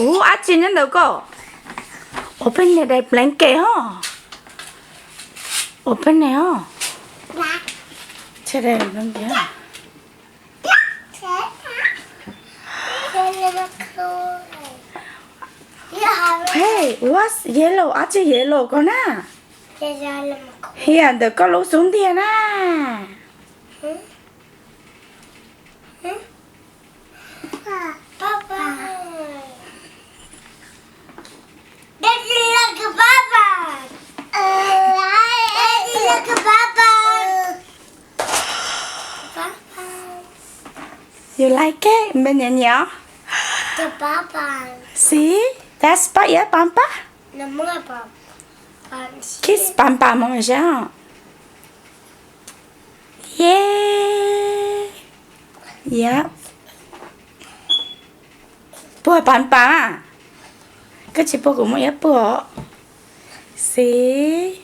Ub, dab tsi nyob ntawm koj? Ua peb niag dais pleev kem os. Ua peb niag os. Hey, what's yellow? Dab tsi yellow ko na? Here, ntawm koj lub xub ntiag na. You like it? Npe nyiam nyiam os. See? That's Paj Iab Paj Paj. Kiss Paj Paj mus saib. Yay. Yep. Puag Paj Paj. Koj tsis puag kuv muab iab puag. See?